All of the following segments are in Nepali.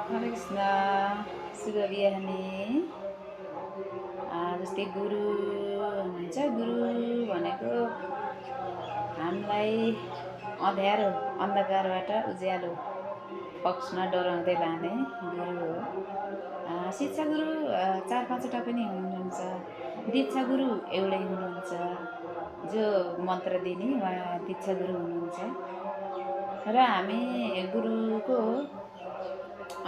हरे कृष्ण शुभ बिहानी। जस्तै गुरु हुनुहुन्छ। गुरु भनेको हामीलाई अँध्यारो अन्धकारबाट उज्यालो पक्षमा डोराउँदै लाने गुरु हो। शिक्षा गुरु चार पाँचवटा पनि हुनुहुन्छ। दीक्षा गुरु एउटै हुनुहुन्छ, जो मन्त्र दिने उहाँ दीक्षा गुरु हुनुहुन्छ। र हामी गुरुको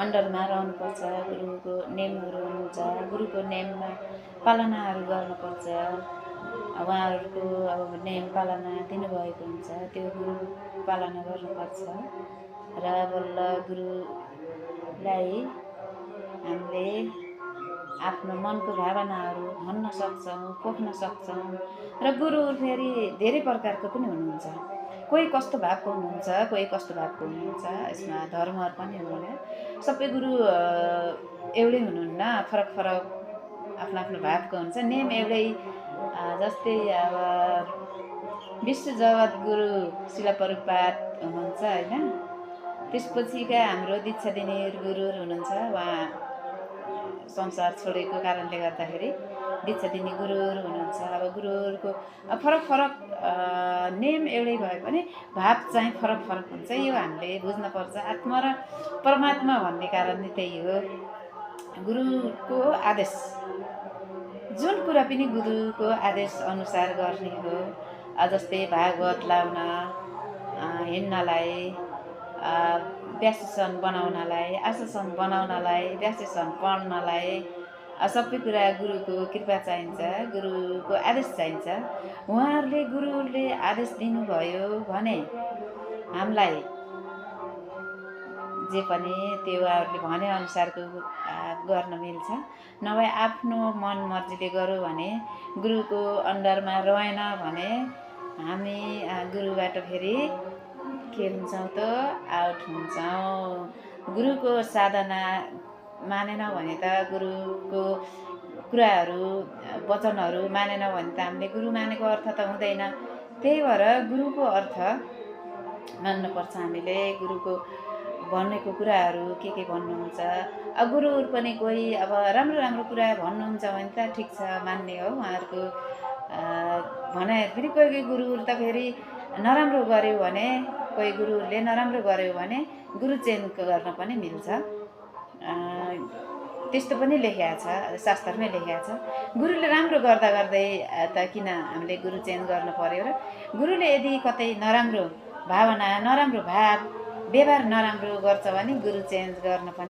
अन्डरमा रहनुपर्छ। गुरुको नेमहरू हुन्छ, गुरुको नेममा पालनाहरू गर्नुपर्छ। उहाँहरूको अब नेम पालना दिनुभएको हुन्छ, त्यो गुरु पालना गर्नुपर्छ। र बल्ल गुरुलाई हामीले आफ्नो मनको भावनाहरू भन्न सक्छौँ, पोख्न सक्छौँ। र गुरु फेरि धेरै प्रकारको पनि हुनुहुन्छ। कोही कस्तो भावको हुनुहुन्छ, कोही कस्तो भावको हुनुहुन्छ। यसमा धर्महरू पनि हुनुहुन्न। सबै गुरु एउटै हुनुहुन्न, फरक फरक आफ्नो आफ्नो भावको हुन्छ। नेम एउटै। जस्तै अब विश्व जगत गुरु शिला प्रभुपाद हुनुहुन्छ होइन। त्यसपछिका हाम्रो दीक्षा दिने गुरुहरू हुनुहुन्छ। उहाँ संसार छोडेको कारणले गर्दाखेरि दीक्षा दिने गुरुहरू हुनुहुन्छ। अब गुरुहरूको फरक फरक नेम एउटै भए पनि भाव चाहिँ फरक फरक हुन्छ। यो हामीले बुझ्नुपर्छ। आत्मा र परमात्मा भन्ने कारण त्यही हो। गुरुको आदेश, जुन कुरा पनि गुरुको आदेश अनुसार गर्ने हो। जस्तै भागवत लाउन, हिँड्नलाई, व्यासेसन बनाउनलाई, आशासन बनाउनलाई, व्यासेसन पढ्नलाई सबै कुरा गुरुको कृपा चाहिन्छ, गुरुको आदेश चाहिन्छ। गुरुले आदेश दिनुभयो भने हामीलाई जे पनि त्यो उहाँहरूले भनेअनुसारको गर्न मिल्छ। नभए आफ्नो मन मर्जीले गऱ्यो भने, गुरुको अन्डरमा रहेन भने हामी गुरुबाट फेरि के हुन्छौँ त, आउट हुन्छौँ। गुरुको साधना मानेन भने त, गुरुको कुराहरू वचनहरू मानेन भने त हामीले गुरु मानेको अर्थ त हुँदैन। त्यही भएर गुरुको अर्थ मान्नुपर्छ हामीले। गुरुको भनेको कुराहरू के भन्नुहुन्छ। गुरुहरू पनि कोही अब राम्रो राम्रो कुरा भन्नुहुन्छ भने त ठिक छ, मान्ने हो उहाँहरूको भनाइहरू। फेरि कोही कोही गुरुहरू त फेरि नराम्रो गर्यो भने, कोही गुरुहरूले नराम्रो गर्यो भने गुरु चेन्ज गर्न पनि मिल्छ। त्यस्तो पनि लेखेको छ, शास्त्रमै लेखेको छ। गुरुले राम्रो गर्दा गर्दै त किन हामीले गुरु चेन्ज गर्नु पर्यो र? गुरुले यदि कतै नराम्रो भावना, नराम्रो भाव, व्यवहार नराम्रो गर्छ भने गुरु चेन्ज गर्न पनि